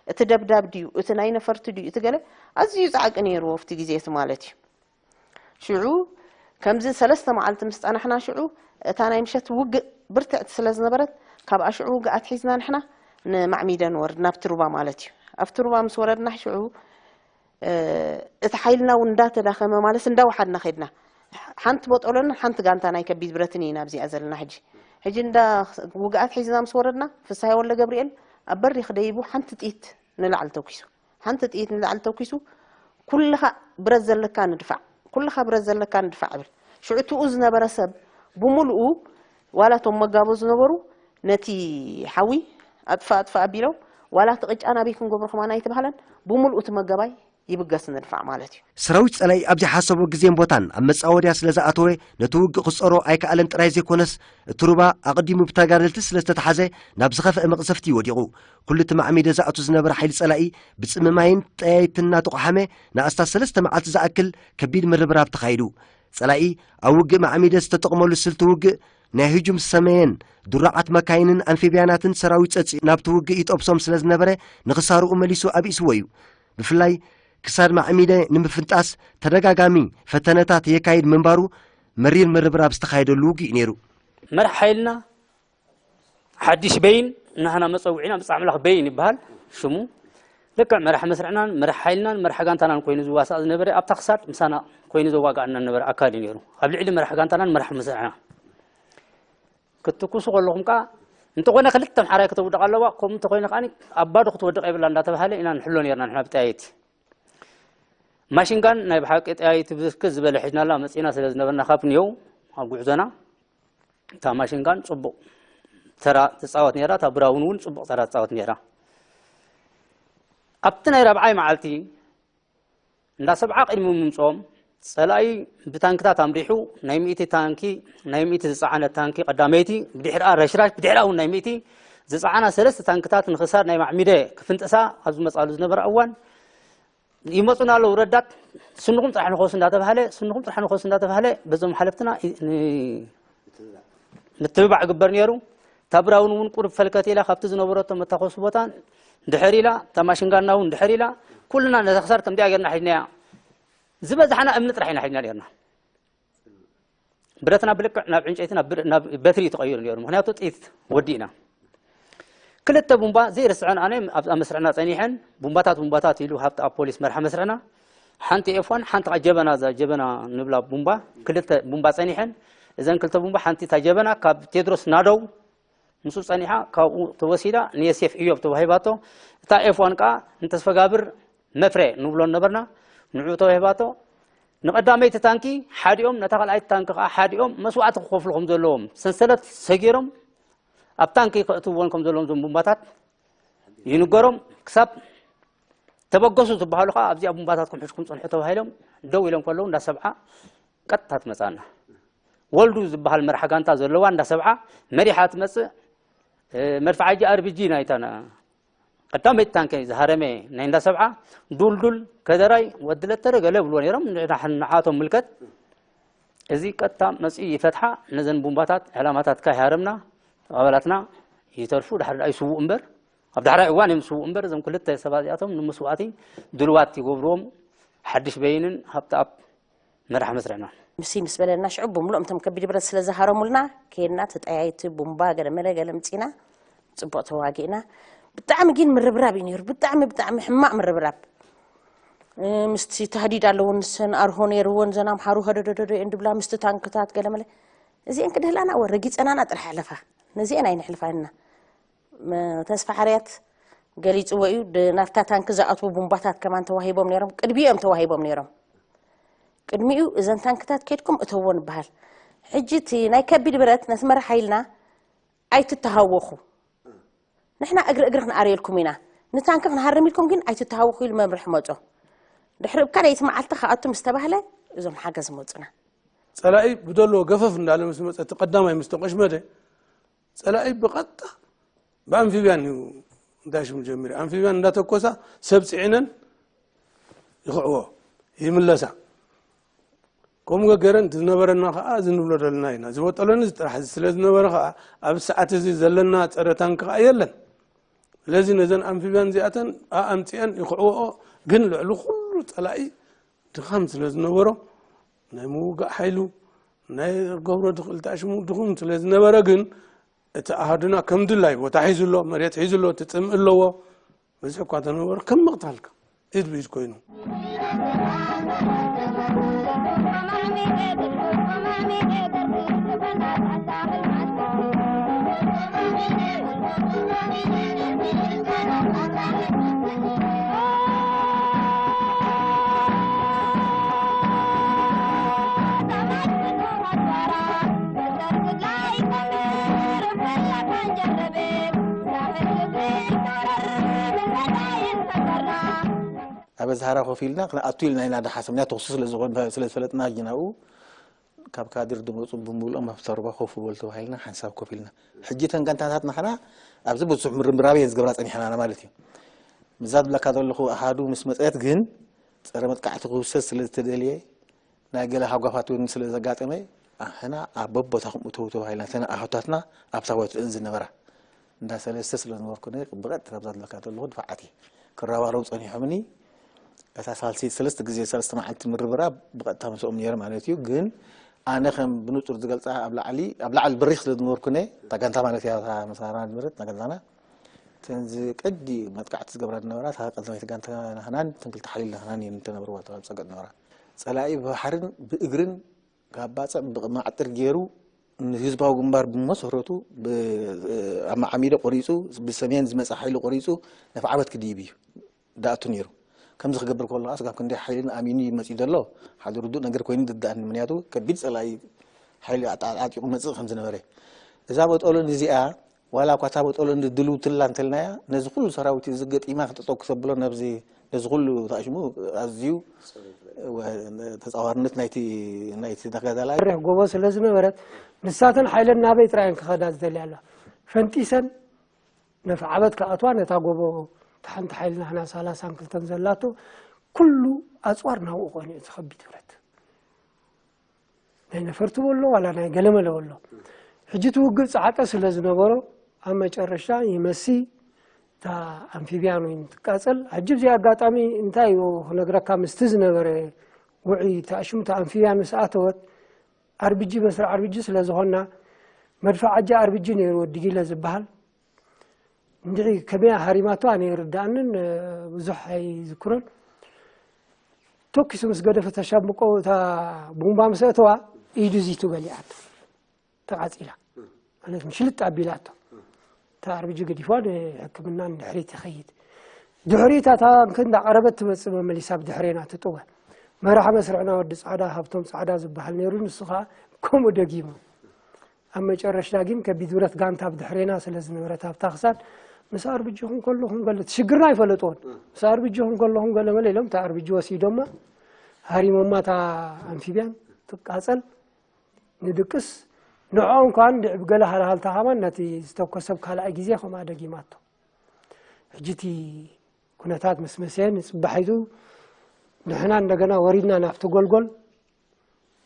እቲ ደብዳብ ድዩ፣ እቲ ናይ ነፈርቲ ድዩ፣ እቲ ገለ ኣዝዩ ጻዕቂ ነይርዎ ኣብቲ ግዜ እቲ ማለት እዩ። ሽዑ ከምዚ ሰለስተ መዓልቲ ምስ ጸናሕና ሽዑ እታ ናይ ምሸት ውግእ ብርትዕቲ ስለ ዝነበረት ካብኣ ሽዑ ውግእ ኣትሒዝና ንሕና ንማዕሚደ ንወርድ ናብቲ ሩባ ማለት እዩ። ኣብቲ ሩባ ምስ ወረድና ሽዑ እቲ ሓይልና እውን እንዳተዳኸመ ማለት እንዳወሓድና ከድና። ሓንቲ ቦጦሎን ሓንቲ ጋንታ ናይ ከቢድ ብረትን ኢና ኣብዚኣ ዘለና ሕጂ። ሕጂ እንዳ ውግኣት ሒዝና ምስ ወረድና ፍስሃየ ወልደ ገብርኤል ኣብ በሪኽ ደይቡ ሓንቲ ጥይት ንላዕሊ ተኩሱ። ሓንቲ ጥይት ንላዕሊ ተኩሱ፣ "ኩልኻ ብረት ዘለካ ንድፋዕ፣ ኩልኻ ብረት ዘለካ ንድፋዕ" እብል። ሽዑ ትኡ ዝነበረ ሰብ ብምሉኡ፣ ዋላ እቶም መጋቦ ዝነበሩ፣ ነቲ ሓዊ ኣጥፋ ኣጥፋ ኣቢሎም፣ ዋላ እቲ ቅጫ ናበይ ክንገብሮ ከማን ኣይተባህለን፣ ብምሉኡ እቲ መጋባይ ይብገስ ንድፋዕ ማለት እዩ። ሰራዊት ጸላኢ ኣብ ዘይሓሰቦ ግዜን ቦታን ኣብ መጻወድያ ስለ ዝኣተወ፣ ነቲ ውግእ ክጸሮ ኣይከኣለን ጥራይ ዘይኮነስ፣ እቲ ሩባ ኣቐዲሙ ብተጋደልቲ ስለ ዝተታሕዘ፣ ናብ ዝኸፍአ መቕዘፍቲ ወዲቑ። ኩሉ እቲ ማዕሚደ ዝኣቱ ዝነበረ ሓይሊ ጸላኢ ብጽምማይን ጠያይትን እናተቋሓመ ንኣስታት ሰለስተ መዓልቲ ዝኣክል ከቢድ ምርብራብ ተኻይዱ። ጸላኢ ኣብ ውግእ ማዕሚደ ዝተጠቕመሉ ስልቲ ውግእ ናይ ህጁም ዝሰመየን ድሩዓት መካይንን ኣንፊብያናትን ሰራዊት ጸጺኡ ናብቲ ውግእ ይጠብሶም ስለ ዝነበረ ንኽሳርኡ መሊሱ ኣብኢስዎ እዩ። ብፍላይ ክሳድ ማዕሚደ ንምፍንጣስ ተደጋጋሚ ፈተነታት የካይድ ምንባሩ መሪር ምርብራብ ዝተኻየደሉ ውግእ እዩ ነይሩ። መራሕ ሓይልና ሓድሽ በይን ናህና መጸውዒና ብጻዕ ኣምላኽ በይን ይበሃል ሽሙ። ልክዕ መራሕ መስርዕናን መራሕ ሓይልናን መራሕ ጋንታናን ኮይኑ ዝዋሳእ ዝነበረ ኣብታ ክሳድ ምሳና ኮይኑ ዘዋጋኣና ነበረ ኣካል እዩ ነይሩ። ኣብ ልዕሊ መራሕ ጋንታናን መራሕ መስርዕና ክትትኩሱ ከለኹም ከኣ እንተኾነ ክልተ ኣምሓራይ ከተውድቕ ኣለዋ፣ ከምኡ እንተኾይኑ ከኣ ኣብ ባዶ ክትወድቕ የብላ እንዳተባሃለ ኢና ንሕሎ ነርና ንሕና ብጠያይቲ። ማሽንጋን ናይ ብሓቂ ጠያይቲ ብዝክ ዝበለ ሒዝናላ መጺና ስለ ዝነበርና ካብ ኒዮው ኣብ ጉዕዞና እታ ማሽንጋን ጽቡቕ ተራ ትጻወት ነራ፣ እታ ብራውን እውን ጽቡቕ ተራ ትጻወት ነራ። ኣብቲ ናይ ራብዓይ መዓልቲ እንዳ ሰብዓ ቅድሚ ምምጾም ጸላኢ ብታንክታት ኣምሪሑ ናይ ሚእቲ ታንኪ ናይ ሚእቲ ዝጸዓነት ታንኪ ቀዳመይቲ ብድሕሪኣ ረሽራሽ ብድሕሪኣ እውን ናይ ሚእቲ ዝጸዓና ሰለስተ ታንክታት ንኽሳድ ናይ ማዕሚደ ክፍንጥሳ ኣብ ዝመጻሉ ዝነበረ እዋን ይመጹና ኣለዉ ረዳት ስንኹም ጥራሕ ንኸሱ እንዳተባሃለ ስንኹም ጥራሕ ንኸሱ እንዳተባሃለ በዞም ሓለፍትና ይ- ን- ምትብባዕ ግበር ነይሩ። እታ ብራውን እውን ቁሩብ ፈልከት ኢላ ካብቲ ዝነበረቶ መታኮሲ ቦታ ድሕር ኢላ እታ ማሽንጋና እውን ድሕር ኢላ ኩልና ነዛ ክሳድ ከምዚኣ ጌርና ሒድናያ። ዝበዛሕና እምኒ ጥራሕ ኢና ሒድና ነርና። ብረትና ብልክዕ ናብ ዕንጨይቲ ናብ ብር- ናብ በትሪ እዩ ተቐይሩ ነይሩ። ምክንያቱ ጥይት ወዲእና። ክልተ ቡምባ ዘይርስዐን ኣነ ኣብዛ መስርዕና ጸኒሐን ቡምባታት ቡምባታት ኢሉ ሃብቲ ኣብ ፖሊስ መርሓ መስርዕና ሓንቲ ኤፎን ሓንቲ ጀበና እዛ ጀበና ንብላ ቡምባ ክልተ ቡምባ ጸኒሐን እዘን ክልተ ቡምባ ሓንቲ እታ ጀበና ካብ ቴድሮስ ናደው ምስኡ ጸኒሓ ካብኡ ተወሲዳ ንየሴፍ እዮብ ተዋሂባቶ። እታ ኤፎን ከኣ ንተስፈጋብር መፍረ ንብሎ ነበርና ንዑ ተዋሂባቶ። ንቐዳመይቲ ታንኪ ሓዲኦም ነታ ካልኣይቲ ታንኪ ከኣ ሓዲኦም መስዋእቲ ክኸፍሉ ከም ዘለዎም ሰንሰለት ሰጊሮም ኣብ ታንኪ ከእትውዎን ከም ዘለዎም እዞም ቡምባታት ይንገሮም። ክሳብ ተበገሱ ዝበሃሉ ከኣ ኣብዚኣ ቡምባታትኩም ሕዝኩም ጽንሑ ተባሂሎም ደው ኢሎም ከለዉ እንዳ ሰብዓ ቀጥታ ትመጻና። ወልዱ ዝበሃል መርሓ ጋንታ ዘለዋ እንዳ ሰብዓ መሪሓ ትመጽእ። መድፍዓ ጂ ኣር ቢ ጂ ናይታ ቀዳመይቲ ታንኪ ዝሃረመ ናይ እንዳ ሰብዓ ዱልዱል ከደራይ ወዲ ለተረ ገለ ብልዎ ነይሮም ንዓቶም ምልከት እዚ ቀጥታ መፅኡ ይፈትሓ። ነዘን ቡምባታት ዕላማታት ካይሃረምና ኣባላትና ይተርፉ ድሓር ዳኣ ይስውኡ እምበር ኣብ ዳሕራይ እዋን እዮም ዝስውኡ እምበር እዞም ክልተ ሰባት እዚኣቶም ንምስዋእቲ ድልዋት ይገብርዎም። ሓድሽ በይንን ሃብተኣብ መራሕ መስርዕና። ምሲ ምስ በለና ሽዑ ብምሉኦም እቶም ከቢድ ብረት ስለ ዝሃረሙልና ከይድና ተጠያይቲ ቡምባ ገለመለ ገለ ምፂና ፅቡቕ ተዋጊእና። ብጣዕሚ ግን ምርብራብ እዩ ነይሩ። ብጣዕሚ ብጣዕሚ ሕማቕ ምርብራብ። ምስቲ ታህዲድ ኣለዎ ንሰን ኣርሆ ነይርወን ዘን ኣምሓሩ ሀደደደደ እንድብላ ምስቲ ታንክታት ገለመለ እዚአን ክድህላና ወ ረጊፀናና ጥራሕ ኣለፋ። ነዚአን ኣይንሕልፋንና። ተስፋ ሓርያት ገሊፅዎ እዩ። ናብታ ታንኪ ዝኣትዉ ቡምባታት ከማን ተዋሂቦም ነይሮም። ቅድሚኡ እዮም ተዋሂቦም ነይሮም። ቅድሚኡ እዘን ታንክታት ኬድኩም እተዎ ንበሃል። ሕጂ እቲ ናይ ከቢድ ብረት ነቲ መራሕ ሓይልና ኣይትተሃወኹ። ንሕና እግሪ እግሪ ክንኣርየልኩም ኢና። ንታንኪ ክንሃርም ኢልኩም ግን ኣይትተሃወኹ ኢሉ መምርሒ መጾ። ድሕሪ እብ ካልኣይቲ መዓልቲ ክኣቱ ምስ ተባህለ እዞም ሓገዝ መጹና። ጸላኢ ብደሎ ገፈፍ እንዳለ ምስ መጸ እቲ ቀዳማይ ምስ ተቆሽመደ ጸላኢ ብቐጥታ ብኣምፊብያን እዩ እንታይ ሽሙ ጀሚሩ ኣምፊብያን እንዳተኮሳ ሰብ ጽዒነን ይኽዕዎ ይምለሳ። ከምኡ ገገረን እቲ ዝነበረና ከዓ እዚ ንብሎ ዘለና ኢና ዝበጠሎኒ እዚ ጥራሕ እዚ ስለ ዝነበረ ከዓ ኣብ ሰዓት እዚ ዘለና ፀረ ታንክ ከዓ የለን። ስለዚ ነዘን ኣምፊብያን እዚኣተን ኣምፅአን ይኽዕወኦ። ግን ልዕሊ ኩሉ ፀላኢ ድኻም ስለ ዝነበሮ ናይ ምውጋእ ሓይሉ ናይ ገብሮ ድኽእል ተኣሽሙ ድኹም ስለ ዝነበረ ግን እቲ ኣሃዱና ከም ድላይ ቦታ ሒዙ ኣሎ፣ መሬት ሒዙ ኣሎ፣ እቲ ፅምኢ ኣለዎ። በዚ እኳ ተነበሩ ከም ምቕታልካ ኢድ ብኢድ ኮይኑ። ኣብ ኣዝሃራ ኮፍ ኢልና ክንኣቱ ኢልና ኢና ደሓሰብና፣ ተኹሲ ስለ ዝኾን ስለ ዝፈለጥና ጅናኡ ካብ ካድር ድመፁ ብምልኦም ኣብ ተርባ ኮፍ በሉ ተባሂልና ሓንሳብ ኮፍ ኢልና። ሕጂ እተን ጋንታታት ንሕና ኣብዚ ብዙሕ ምርምራብ እየን ዝገብራ ፀኒሕና ማለት እዩ። ምዛ ዝብለካ ዘለኹ ኣሃዱ ምስ መፀት ግን ፀረ መጥቃዕቲ ክውሰድ ስለ ዝተደልየ ናይ ገለ ሃጓፋት እውን ስለ ዘጋጠመ ኣሕና ኣብ በቦታኹም እተው ተባሂልና እተን ኣሃዱታትና ኣብታ ወትእን ዝነበራ እንዳ ሰለስተ ስለ ዝነበርኩ ብቐጥታ ኣብዛ ዝብለካ ዘለኹ ድፋዓት እየ ክረባረቡ ፀኒሖምኒ። እታ ሳልሰይቲ ሰለስተ ግዜ ሰለስተ መዓልቲ ምርብራብ ብቐጥታ ምስኦም ነይረ ማለት እዩ። ግን ኣነ ከም ብንጹር ዝገልጻ ኣብ ላዕሊ ኣብ ላዕሊ ብሪኽ ስለ ዝነበርኩ እነ እታ ጋንታ ማለት እያ እታ መሳራ ዝምረት እታ ጋንታና እተን ዝቀዲ መጥቃዕቲ ዝገብራ ዝነበራ እታ ቀዳመይቲ ጋንታ ናህናን እተን ክልተ ሓሊል ናህናን እየን እተነብርዋ እታ ኣብ ጸገጥ ዝነበራ ጸላኢ ብባሕርን ብእግርን ካብ ባጽዕ ብማዕጥር ገይሩ ንህዝባዊ ግንባር ብመሰረቱ ብ- ኣመዓሚደ ቆሪፁ ብሰሜን ዝመፀ ሓይሊ ቆሪፁ ነፍዓበት ክድይብ እዩ ዳእቱ ነይሩ። ከምዚ ክገብር ከሎ ኣስጋብ ክንደይ ሓይልን ኣሚኑ እዩ መፂኡ ዘሎ ሓደ ርዱእ ነገር ኮይኑ ድዳእኒ ምክንያቱ ከቢድ ፀላኢ ሓይሊ ኣጣ- ኣጣጢቑ መፅእ ከም ዝነበረ እዛ በጠሎን እዚኣ ዋላ እኳ እታ በጠሎን ድልውትላ እንተልናያ ነዚ ኩሉ ሰራዊት እዚ ገጢማ ክጠጠው ክተብሎ ነብዚ ነዚ ኩሉ ተኣሽሙ ኣዝዩ ተፃዋርነት ናይቲ ናይቲ ተጋዳላይ በሪኽ ጎቦ ስለ ዝነበረት ንሳተን ሓይለን ናበይ ጥራየን ክኸዳ ዝደልያ ኣለዋ። ፈንጢሰን ነፍዓበት ክኣትዋ ነታ ጎቦ እታ ሓንቲ ሓይሊ ናህና ሰላሳን ክልተን ዘላቶ ኩሉ ኣፅዋር ናብኡ ኮይኑ እዩ ዝኸቢድ ብረት ናይ ነፈርቲ በሎ ዋላ ናይ ገለመለ በሎ ሕጂ እቲ ውግእ ፃዕቀ ስለ ዝነበሮ ኣብ መጨረሻ ይመሲ እታ ኣምፊብያን ወይ ትቃፀል ሕጂ እዚ ኣጋጣሚ እንታይ እዩ ክነግረካ ምስቲ ዝነበረ ውዒ ተኣሽሙ እታ ኣምፊብያን ምስ ኣተወት ኣርቢጂ መስርዕ ኣርቢጂ ስለ ዝኾንና መድፋዕ ኣጃ ኣርቢጂ ነይሩ ወዲ ጊለ ዝበሃል እንድዒ ከመይ ሃሪማቶ ኣነ ይርዳእንን ብዙሕ ኣይዝክሮን ተኪሱ ምስ ገደፈ ተሻምቆ እታ ቡምባ ምስ ኣተዋ ኢዱ ዚቱ በሊዓቶ ተቃፂላ ማለት ሽልጥ ኣቢላቶ እታ ኣርቢጂ ገዲፍዋ ንሕክምና ንድሕሪት ይኸይድ ድሕሪት ኣታ ክንዳ ቀረበት ትመፅእ መመሊሳ ብድሕሬና ትጥወ መራሕ መስርዕና ወዲ ፃዕዳ ሃብቶም ፃዕዳ ዝበሃል ነይሩ ንሱ ከዓ ከምኡ ደጊሙ ኣብ መጨረሽታ ግን ከቢድ ብረት ጋንታ ብድሕሬና ስለ ዝነበረት ኣብታ ክሳድ ምስ ኣርብጂ ክንከለኹም ገለ እቲ ሽግርና ኣይፈለጥዎን ምስ ኣርብጂ ክንከለኹም ገለ መለ ኢሎም እቲ ኣርብጂ ወሲዶማ ሃሪሞማ እታ ኣምፊብያን ትቃፀል ንድቅስ ንዕኦም ከኣ እንድዕ ብገለ ሃልሃልታ ከማን ነቲ ዝተኮሰብ ካልኣይ ግዜ ከምኣ ደጊማቶ ሕጂ እቲ ኩነታት ምስ መሰየ ንፅባሒቱ ንሕና እንደገና ወሪድና ናብቲ ጎልጎል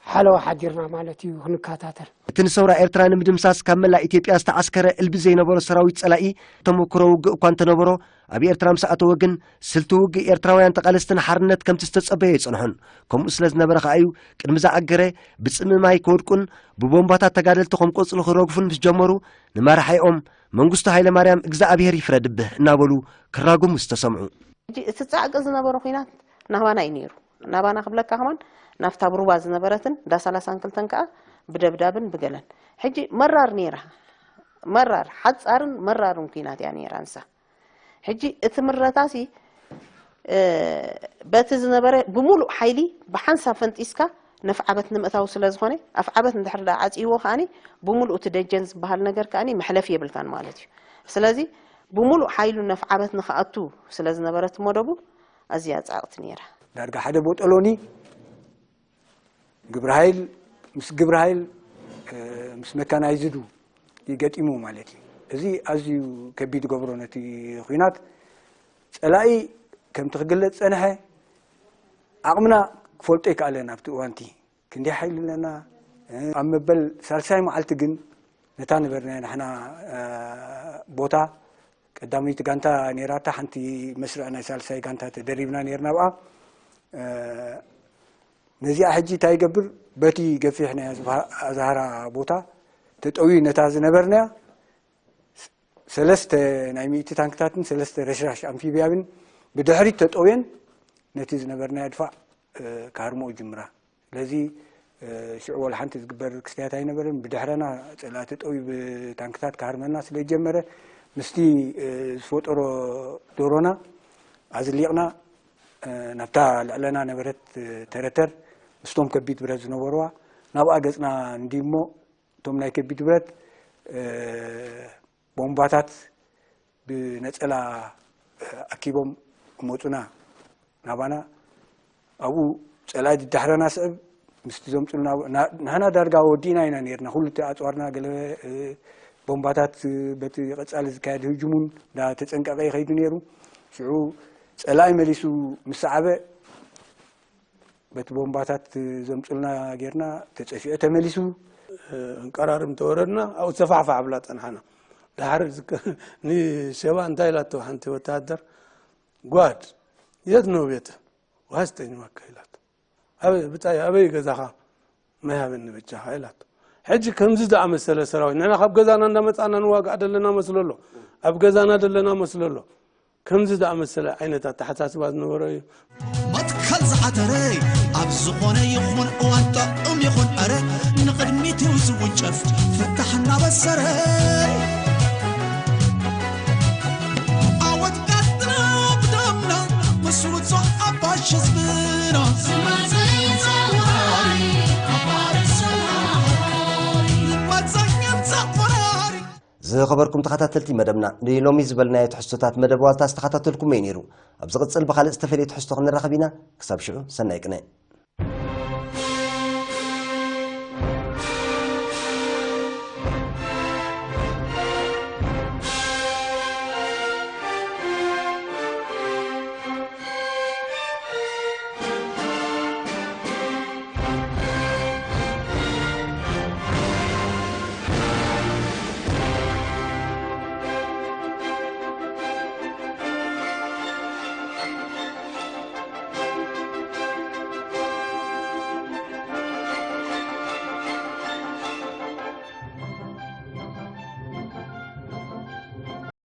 ሓለዋ ሓዲርና ማለት እዩ ክንከታተል። እቲ ንሰውራ ኤርትራ ንምድምሳስ ካብ መላእ ኢትዮጵያ ዝተዓስከረ እልቢ ዘይነበሮ ሰራዊት ጸላኢ ተመክሮ ውግእ እኳ እንተነበሮ፣ ኣብ ኤርትራ ምስ ኣተወ ግን ስልቲ ውግእ ኤርትራውያን ተቓለስቲ ንሓርነት ከምቲ ዝተጸበዮ ኣይጸንሖን። ከምኡ ስለ ዝነበረ ከኣ እዩ ቅድሚ ዝኣገረ ብጽምእ ማይ ክወድቁን ብቦምባታት ተጋደልቲ ከም ቆጽሊ ክረግፉን ምስ ጀመሩ ንመራሒኦም መንግስቱ ሃይለማርያም እግዚኣብሔር ይፍረድብህ እናበሉ ክራጉሙ ዝተሰምዑ። ሕጂ እቲ ጻዕቂ ዝነበረ ኲናት ናባና እዩ ነይሩ። ናባና ክብለካ ከማን ናብታ ብሩባ ዝነበረትን እንዳ ሰላሳን ክልተን ከኣ ብደብዳብን ብገለን። ሕጂ መራር ነይራ። መራር፣ ሓጻርን መራርን ኲናት እያ ነይራ ንሳ። ሕጂ እቲ ምረታሲ በቲ ዝነበረ ብምሉእ ሓይሊ ብሓንሳብ ፈንጢስካ ነፍዓበት ንምእታው ስለ ዝኾነ ኣፍዓበት እንድሕር ደኣ ዓጽይዎ ከኣኒ ብምሉእ እቲ ደጀን ዝበሃል ነገር ከኣኒ መሕለፊ የብልካን ማለት እዩ። ስለዚ ብምሉእ ሓይሉ ነፍዓበት ንኽኣቱ ስለ ዝነበረ እቲ መደቡ ኣዝያ ጻዕቕቲ ነይራ። ዳርጋ ሓደ ቦጠሎኒ ግብረ ሃይል ምስ ግብረ ሃይል ምስ መካናይዝዱ ይገጢሙ ማለት እዩ። እዚ ኣዝዩ ከቢድ ገብሮ ነቲ ኹናት ጸላኢ ከምቲ ክግለጽ ጸንሐ ዓቕምና ክፈልጦ ይከኣለን ኣብቲ እዋንቲ ክንደይ ሓይሊ ኣለና ኣብ መበል ሳልሳይ መዓልቲ ግን ነታ ነበርናያ ንሕና ቦታ ቀዳመይቲ ጋንታ ነይራታ ሓንቲ መስርዕ ናይ ሳልሳይ ጋንታ ተደሪብና ነይርና ኣብኣ ነዚኣ ሕጂ እንታይ ይገብር በቲ ገፊሕ ናይ ኣዝሃራ ቦታ ተጠውዩ ነታ ዝነበርናያ ሰለስተ ናይ ሚእቲ ታንክታትን ሰለስተ ረሽራሽ ኣምፊብያብን ብድሕሪት ተጠውየን ነቲ ዝነበርናዮ ድፋዕ ክሃርምኦ ይጅምራ። ስለዚ ሽዑ ወላ ሓንቲ ዝግበር ክስተያት ኣይነበረን። ብድሕረና ጸላእቲ ጠውዩ ብታንክታት ክሃርመና ስለ ዝጀመረ፣ ምስቲ ዝፈጠሮ ዶሮና ኣዝሊቕና ናብታ ልዕለና ነበረት ተረተር ምስቶም ከቢድ ብረት ዝነበርዋ ናብኣ ገጽና እንዲሞ እቶም ናይ ከቢድ ብረት ቦምባታት ብነጸላ ኣኪቦም መጹና ናባና። ኣብኡ ጸላኢ ድዳሕረና ስዕብ ምስቲ ዘምጽሉና ንሕና ዳርጋ ወዲእና ኢና ነርና። ኩሉ እቲ ኣጽዋርና ገለ ቦምባታት በቲ ቀጻሊ ዝካየድ ህጅሙን እንዳተጸንቀቐ ይኸይዱ ነይሩ። ሽዑ ጸላኢ መሊሱ ምስ ሰዓበ በቲ ቦምባታት ዘምጽልና ጌርና ተጸፊዑ ተመሊሱ። እንቀራርም ተወረድና ኣብኡ ሰፋሕፋሕ ብላ ጸንሓና። ድሓር ንሸባ እንታይ ኢላቶ ሓንቲ ወተሃደር፣ ጓድ የት ነው ቤት ዋስተኝ ማካ ኢላት። ብጻይ ኣበይ ገዛኻ ማይ ሃበኒ በጃኻ ኢላት። ሕጂ ከምዚ ዝኣመሰለ ሰራዊት ንሕና ካብ ገዛና እንዳመጻና ንዋጋእ ደለና መስሎ ኣሎ፣ ኣብ ገዛና ደለና መስሎ ኣሎ። ከምዚ ዝኣመሰለ ዓይነት ኣተሓሳስባ ዝነበሮ እዩ። መትከል ዝዓተረ ኣብ ዝኾነ ይኹን እዋን ጥዑም ይኹን ዕረ ንቕድሚት እዩ ዝውንጨፍ ፍታሕ እናበሰረ። ዓወት ቀጥና ብደምና ምስ ውጹዕ ኣባሽ ህዝብና ዝመጸ ይምጻእ ወራሪ። ዝኸበርኩም ተኸታተልቲ መደብና ንሎሚ ዝበልናዮ ትሕዝቶታት መደብ ዋልታ ዝተኸታተልኩሞ እዩ ነይሩ። ኣብ ዝቕጽል ብኻልእ ዝተፈለየ ትሕዝቶ ክንራኸብ ኢና። ክሳብ ሽዑ ሰናይ ቅነ።